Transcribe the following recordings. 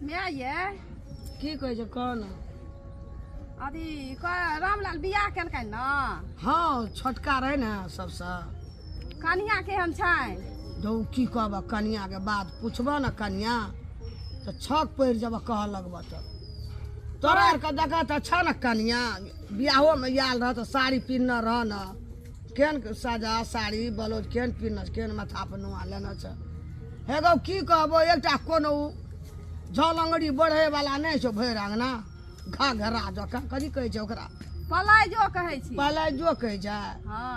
My ये की कहै छै कह ने। अथी रामलाल बियाह केलकै ने? हँ, छोटका रहै ने सबसँ। कनिया केहन छै? धौ की कहबह, कनियाके बात पुछबह ने कनिया तऽ छक पड़ि जेबह कहऽ लगबह। तऽ तोरा आरके देखऽ तऽ छह ने कनिया, बियाहोमे आयल रह तऽ साड़ी पिन्हने रह ने, केहन साजा साड़ी ब्लाउज केहन पिन्हने छै, केहन माथा पर नुआ लेने छै। हे गौ की कहबो, एकटा कोनो झलंगड़ी बढ़ैवला नहि छौ, भरि अङ्गना घाघरा जकाँ। कथी कहै छै ओकरा? पलाइजो कहै छी। पलाइजो कहै छै।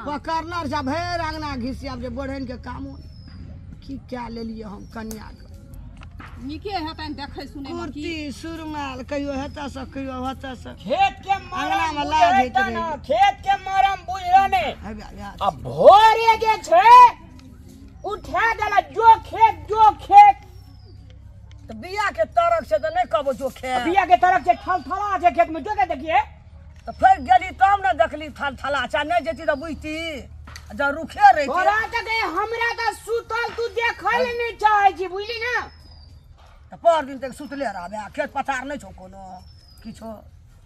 पकड़ने छै भरि अङ्गना घिसियाब जे बढ़ैनके कामो की कए लेलियै हम कनियाके। नीके हेतनि देखै सुनै। कुर्ती सुरमाल कहियो हेतऽ से कहियो होतऽ से। खेत के मरम बुझै ने, खेत के मरम बुझल ने। आ भोरे जे छै उठा देला जो खेत जो खेत। तऽ बिया के तरक छै तऽ नहि कहबो जो खेत। बिया के तरक छै, थल थला छै खेत में, जो के देखिए। तऽ फेर गेली तब ने देखली थल थला छै, नहि जेती तऽ बुझती जब रुखे रही। तोरा तऽ हमरा तऽ सुतल तू देखल नहि चाहै छी, बुझली ना? तऽ पर दिन तक सुतले रहबे, खेत पथार नहि छौ कोनो किछो,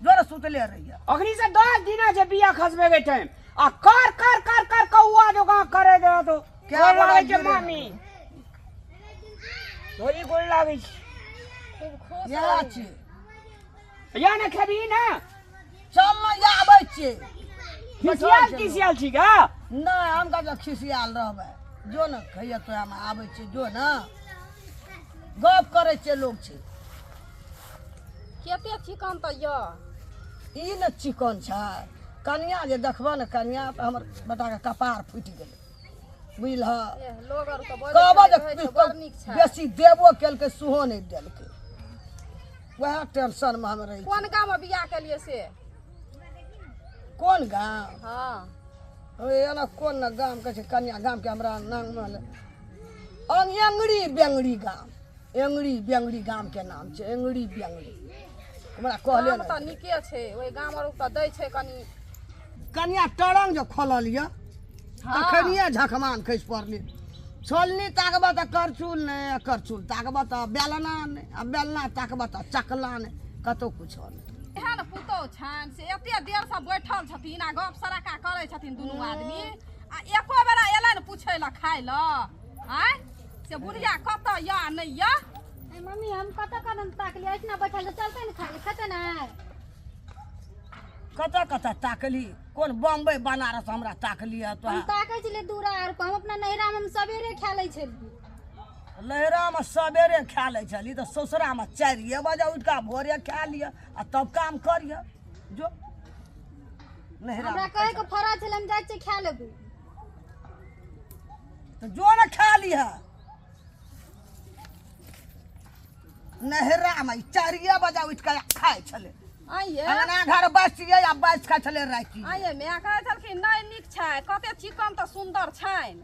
जोर सुतले रहिए। अखनी से 10 दिना छै बिया खसबे के टाइम आ कर कर कर कर कौआ जोका करे दे तो क्या लागै छै मामी? तोरी गोल लागै छै। खूब खुश या छी या ने खेबी ना? चल ना, या आबै छियै। खिसियाल तिसियाल छी का? नहि, हम कतऽ खिसियाल रहबै? जो ने खैया तो हम आबै छियै, जो ने गप करै छियै लोक छै। कते चिकन तऽ यऽ ई ने चिकन छै कनिया, जे देखबह ने कनिया तऽ हमर बेटाके कपार फूटि गेलै, बुझलह? लोग आर तऽ कहबह जे बड़ नीक छै। बेसी देबो केलकै सेहो नहि देलकै, वएह टेंशनमे हम रहै। कोन गाँवमे बियाह केलियै से? कोन गाँव? हँ, एना कोन ने गाम कहै छै कनिया गामके, हमरा नाम एंगड़ी बेंगड़ी गाम, एंगड़ी बेंगड़ी गामके नाम छै, एंगड़ी बेंगड़ी। हमरा कहले गाम तऽ नीके छै, ओहि गाम आर तऽ दै छै कनि। कनिया टरंग जे खोलल यऽ तखनिए झकमान खसि पड़ली। छोलनी ताकबह तऽ करचुल नहि, करचुल ताकबह तऽ बेलना नहि, आ बेलना ताकबह तऽ चकला नहि, कतहु किछो नहि। एहन पुतहु छनि से एते देरसँ बैठल छथिन आ गप सड़का करै छथिन दुनू आदमी, आ एको बेरा एलनि पूछै लए खाय लए आँय से बुढ़िया कतऽ यऽ नहि यऽ? मम्मी, हम कतऽ कदम ताकलियै, एहिठिना बैठल चलतै ने खाय खेतै ने। कतऽ कतऽ ताकली? कोन बम्बई बनारस हमरा ताकली है तो? हम ताकै छलियै दूरा आर पर, हम अपना नैहरामे हम सबेरे खा लै छलियै। नैहरामे सबेरे खा लै छली तऽ ससुरामे 4 बजे उठि कऽ भोरे खा लिअ आ तब काम करिअ। जो नैहरा हमरा कहैके फरज छलै, हम जाइ छियै खा लेबै। तऽ जो ने खा लिह। नैहरामे 4 बजे उठि कऽ खाइ छलै, अंगना घर बसियै आ बसि खाइ छलै राति। आइये माय कहै छलखिन नहि नीक छै, कते चिकन तऽ सुन्दर छनि।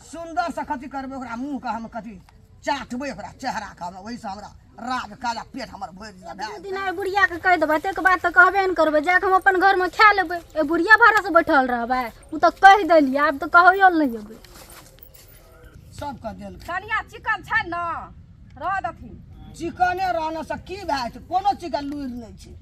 सुन्दर से कथी करबै ओकरा मुँहके? हम कथी चाटबै ओकरा चेहराके? हम ओहिसँ हमरा राग काज पेट हमर भरि जेतै। दू दिन आइ बुढ़ियाके कहि देबै, ताहिके बाद तऽ कहबे नहि करबै, जाकऽ हम अपन घरमे खा लेबै। ए बुढ़िया भाड़ासँ बैठल रहबै? ओ तऽ कहि देलियै, आब तऽ कहैयो नहि अबै। सबके देल। कनिया चिकन छै ने, रह देथिन। चिकने रहने से की भए छै? कोनो चीजके लुरि नहि छै।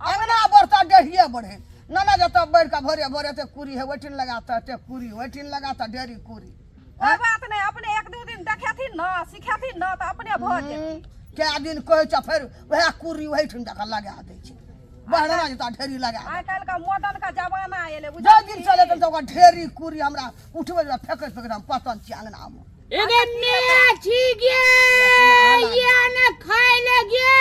अङ्गना बढ़ता डेढ़िए बढ़े ना, जतऽ बढ़ि कऽ भोरे भोरे एते कुरी है ओहिठिन लगाता, एते कुरी ओहिठिन लगाता, ढेरी कुरी। कोइ बात नहि, अपने एक दू दिन देखेथिन ने, सिखेथिन ने तऽ अपने भऽ जेतै। कए दिन कहै छै, फेर वएह कुरी ओहिठिन जाकऽ लगा दै छै, बढ़ना जेता ढेरी लगा। आइ काल्हि के मॉडर्न के जमाना एलै। जाहि दिन चले तऽ ओकर ढेरी कुरी हमरा उठबै फेकैत फेकैत हम पतन छी अङ्गनामे। एगे मेया छी गे, या ने खाय ले गे।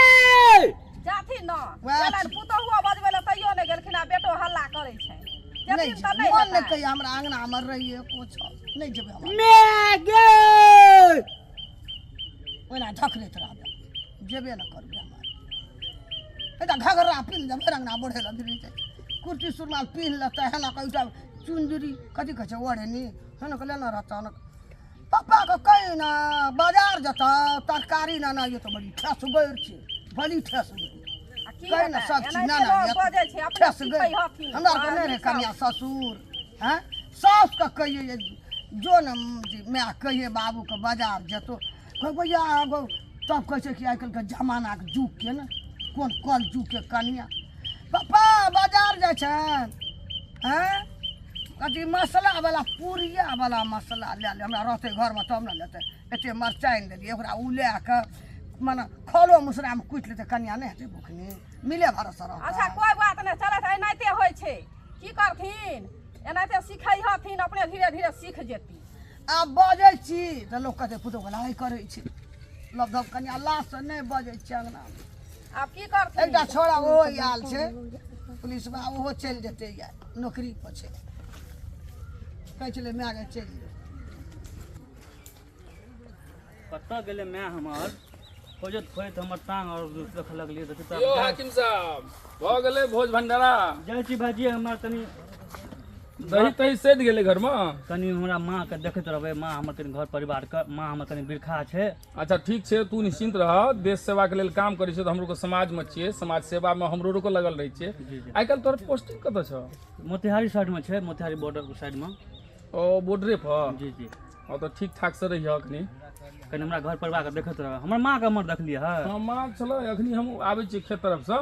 जाथिन न गेलनि पुतहुओ बजबै लए तैयो नहि गेलखिन, आ बेटो हल्ला करै छै। जेथिन तऽ नहि मन नहि कहिया हमरा अङ्गनामे रहिए कुछो नहि, जेबै हम। मे गे ओहिना झखरैत रहबै, जेबे ने करबै। हमर एकटा घघरा पिन्ह जब भरि अङ्गना बढ़ै लए भिड़ै छै, कुर्ती सुरमाल पिन्ह लेतै, हेना कऽ एकटा चुन्दरी कथी कहै छै ओढ़नी हेना कऽ लेने रहतै। पप्पाके कही ने बाजार जेतौ तरकारी ने ये, तऽ बड़ी ठेसगर छै, बड़ी ठेसगर। कही ने सब चीज ना ठेसगर। हमरा आरके नहि रहै कनिया ससुर, हँ सासुके कहियै जो ने माय, कहियै बाबूके बाजार जेतौ, कहै भैया एगो तब कहै छै कि आइ काल्हिके जमानाके युगके ने कोन कल युगके कनिया। पप्पा बाजार जाइ छनि हँ अथी मसला वाला पुरिया वाला मसला लए ले, हमरा रहतै घरमे तब ने लेतै। एते मरचाइ आनि देलियै ओकरा, ओ लए कऽ मने खलो मुसरामे कुटि लेतै, कनिया नहि हेतै भुखनी, मिले भरोसा रहतै। अच्छा कोइ बात नहि, चलत एनाहिते होइ छै। की करथिन, एनाहिते सिखै हथिन, अपने धीरे धीरे सीख जेती। आब बजै छी तऽ लोक कहतै पुतोहु लड़ाइ करै छै, लगभग कनिया लाजसँ नहि बजै छै अङ्गनामे। आब की करथिन? एकटा छोड़ा ओहो आयल छै पुलिसवा, ओहो चलि जेतै, या नौकरी पर छै, कहै छलै माय गे चलि जो। कतऽ गेलै माय हमर? खोजैत खोजैत हमर टांग और देखऽ लगलियै। देखियौ तऽ यौ हाकिम साहब, भऽ गेलै भोज भंडारा? जाइ छी भाइजी, हमरा कनि दही तही सैद गेलै घरमे? कनि हमरा माँके देखैत रहबै, माँ हमर कनि घर परिवारके, माँ हमर कनि बिरखा छै। अच्छा ठीक छै, तू निश्चिन्त रह, देश सेवाके लेल काम करै छै तऽ हमरो के समाजमे छियै, समाज सेवामे हमरो के लगल रहै छियै। आइ काल्हि तोहर पोस्टिंग कतऽ छौ? मोतिहारी साइडमे छै, मोतिहारी बॉर्डर साइडमे। ओ बॉर्डरे पर? जी जी। हँ तऽ ठीक ठाक से रहिह, अखनी कनि हमरा घर परिवारके देखैत रह। हमर माँके हमर देखलियै हँ? हँ माँ छलै, अखनी हम आबै छियै खेत तरफसँ,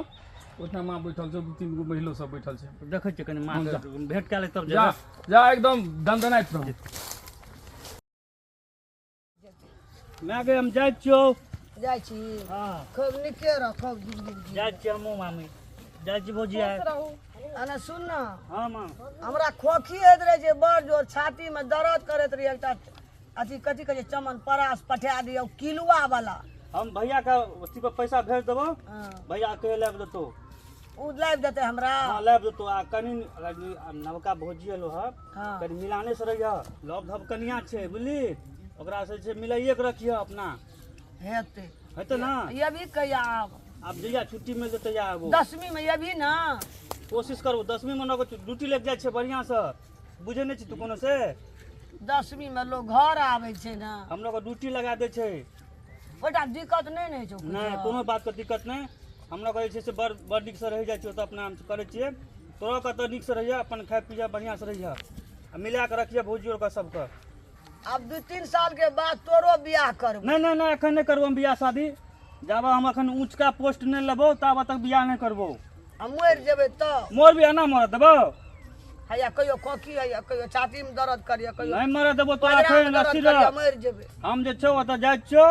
ओहिठाम माँ बैठल छै, 2-3 गो महिलो सब बैठल छै। देखै छियै कनि माँके भेंट कए ले तब जा। जा, एकदम दनदनाइत रह। मायके हम जाइ छियौ। जाइ छी? हँ। खूब नीके रह, खूब जुग जुग जी। जाइ छियै हमहूँ मामी, जाइ छी भौजी आइ। रहू। अने सुन न। हँ माँ। हमरा खोखी होइत रहै छै बड़ जोर, छातीमे दर्द करैत रहै, एकटा अथी कथी कहै छै चमन परास पठा दियौ किलुआ वाला। हम भैया के अथी पर पैसा भेज देबो। हँ। भैया के लाबि देतौ। ओ लाबि देतै हमरा? हँ लाबि देतौ। आ कनि नवका भौजी एलो हँ, हँ। कनि मिलाने से रहिह, लव धब कनिया छै बुझली, ओकरा से छै मिलाइए के रखिह अपना। हेतै। हेतै ना? अभी कहिया आब? आब जहिया छुट्टी मिल जेतै तहिया आबू। 10वीं में अभी ना? कोशिश करू 10वीं में नौकर ड्यूटी लागि जाइ छै बढ़िआँ से, बुझै नहि छी तू कोनो से? 10वीं में लोग घर आबै छै ने। हमरो के ड्यूटी लगा दै छै। ओहिटा दिक्कत नहि ने होइ छै? नहि, कोनो बातके दिक्कत नहि। हमरा कहै छै से बड़ बड़ नीकसँ रहि जाइ छियै ओतऽ, अपना करै छियै। तोरो कतऽ नीकसँ रहिअ, अपन खाइ पिअ बढ़िआँसँ रहिअ आ मिला कऽ रखिअ भौजी आरके सबके। आब 2-3 साल के बाद तोरो बियाह करबो। नहि नहि नहि, एखन नहि करबो हम बियाह शादी, जाबऽ हम एखन ऊँचका पोस्ट नहि लेबौ ताबऽ तक बियाह नहि करबो। आ मरि जेबै तब? मोर भी एना मरऽ देबौ? हैया कहियो खोखी हैया, कहियो छातीमे दर्द करिया, कहियो नहि मरऽ देबो तोरा। पजरामे एखन दर्द अस्थिर करिया, रह। मरि जेबै। हम जे छौ ओतऽ जाइ छियौ,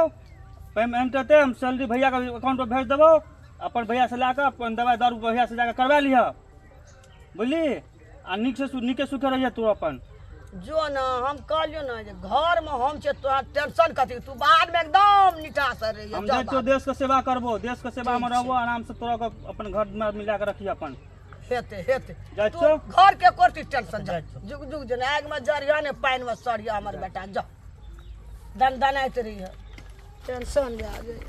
पेमेंट एतै हम सैलरी भैयाके अकाउंट पर भेज देबौ, अपन भैयासँ लए कऽ अपन दवाइ दारू भैयासँ जाकऽ करवा लिहऽ बुझली, आ नीकसँ नीके सुखे रहिहे तू अपन। जो न, हम कहलियौ ने जे घरमे हम छियै, तोरा टेंशन कथी, तू बादमे एकदम निठासँ रहिहे। हम जा जाइ छियौ, बाप। देशके सेवा करबो, देशके सेवामे रहबो आरामसँ, तोरा के अपन घरमे मिला कऽ रखिहे अपन। हेतै हेतै। जाइ तू छियौ। घर के कोटी टेंशन जा। जाइ छियौ। जुग जुग जेना आगिमे जरिह ने पानिमे सरिह हमर बेटा, जा दनदनाइत रहिह, टेंशन लए जाइ।